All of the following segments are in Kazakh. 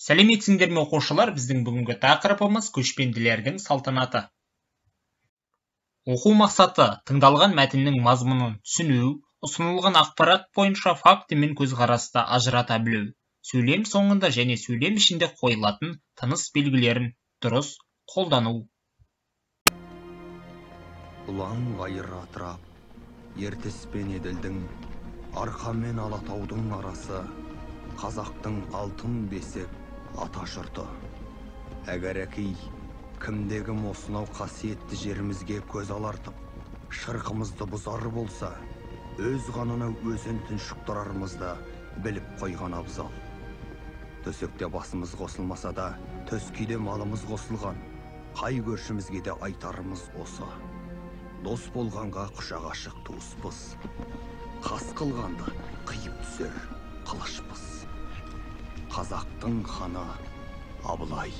Сәлеметсіңдер ме оқушылар, біздің бүгінгі тақырыбымыз көшпенділердің салтанаты. Оқу мақсаты тыңдалған мәтіннің мазмұнын түсіну, ұсынылған ақпарат бойынша факті мен көзқарасты ажырата білу, сөйлем соңында және сөйлем ішінде қойылатын тыныс белгілерін дұрыс қолдану. Ұлан ғайыр атырап, Ертіс пен Еділдің, Арқа мен Алатаудың арасы, қазақтың алтын бесік ата жұрты. Әгәрәки, кімде-кім осынау қасиетті жерімізге көз алартып, шырқымызды бұзар болса, өз қанына өзін тұншықтырарымызды біліп қойған абзал. Төсекте басымыз қосылмаса да, төскейде малымыз қосылған, қай көршімізге де айтарымыз осы. Дос болғанға құшақ ашық туыспыз, қас қылғанды қиып түсер қылышпыз. Қазақтың ханы Абылай.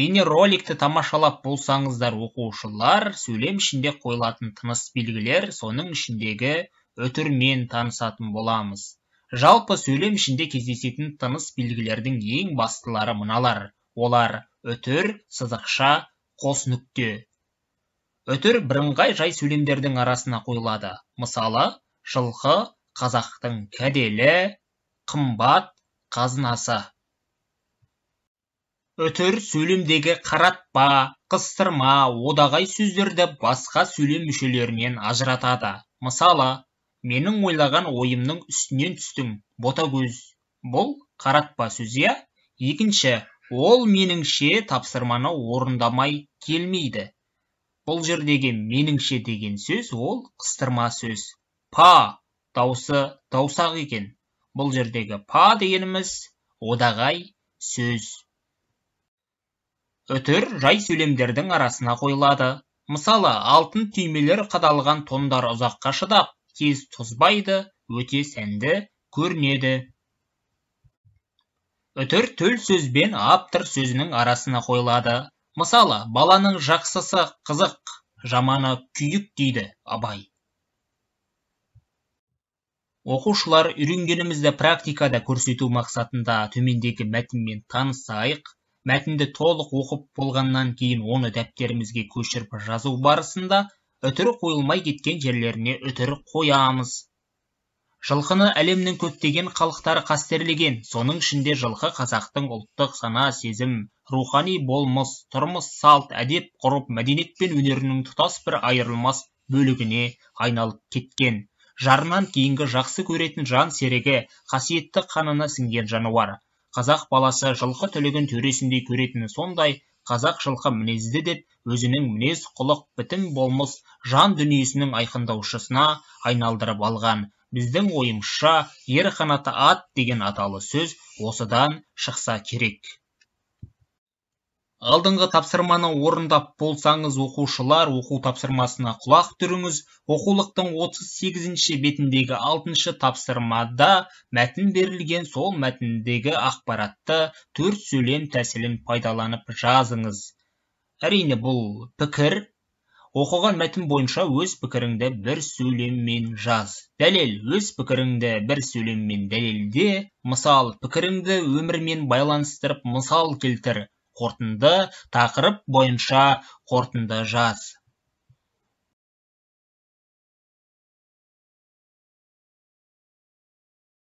Бейнероликті тамашалап болсаңыздар оқушылар, сөйлем ішінде қойылатын тыныс белгілер, соның ішіндегі үтірмен танысатын боламыз. Жалпы сөйлем ішінде кездесетін тыныс белгілердің ең бастылары мыналар. Олар үтір, сызықша, қос нүкте. Үтір бірыңғай жай сөйлемдердің арасына қойылады. Мысалы, жылқы, қазақтың кәделі, қымбат қазынасы. Үтір сөйлемдегі қаратпа, қыстырма, одағай сөздерді басқа сөйлем мүшелерінен ажыратады. Мысалы, менің ойлаған ойымның үстінен түстің, ботагөз. Бұл қаратпа сөз, иә? Екінші, ол меніңше тапсырманы орындамай келмейді. Бұл жердегі меніңше деген сөз ол қыстырма сөз. Па даусы даусақ екен. Бұл жердегі па дегеніміз одағай сөз. Үтір жай сөйлемдердің арасына қойылады. Мысалы, алтын түймелер қадалған тондар ұзаққа шыдап, тез тозбайды, өте сәнді көрінеді. Үтір төл сөз бен аптыр сөзінің арасына қойылады. Мысалы, баланың жақсысы қызық, жаманы күйік дейді Абай. Оқушылар, үйренгенімізді практикада көрсету мақсатында төмендегі мәтінмен танысайық. Мәтінді толық оқып болғаннан кейін оны дәптерімізге көшіріп жазу барысында үтір қойылмай кеткен жерлеріне үтір қоямыз. Жылқыны әлемнің көптеген халықтары қастерлеген, соның ішінде жылқы қазақтың ұлттық сана-сезім, рухани болмыс, тұрмыс салт, әдеп ғұрып, мәдениет пен өнерінің тұтас бір айырылмас бөлігіне айналып кеткен. Жарынан кейінгі жақсы көретін жан серігі, қасиетті қанына сіңген жануар. Қазақ баласы жылқы түлігін төресіндей көретіні сондай, қазақ жылқы мінезді деп өзінің мінез құлық, бітім болмыс, жан дүниесінің айқындаушысына айналдырып алған. Біздің ойымызша, ер қанаты ат деген аталы сөз осыдан шықса керек. Алдыңғы тапсырманы орындап болсаңыз, оқушылар, оқу тапсырмасына құлақ түріңіз. Оқулықтың 38-ші бетіндегі 6-шы тапсырмада мәтін берілген, сол мәтіндегі ақпаратты 4 сөйлем тәсілін пайдаланып жазыңыз. Әрине, бұл пікір. Оқыған мәтін бойынша өз пікіріңді бір сөйлеммен жаз. Дәлел, өз пікіріңді бір сөйлеммен дәлелде. Мысал, пікіріңді өмірмен байланыстырып мысал келтір. Қорытынды, тақырып бойынша қорытынды жаз.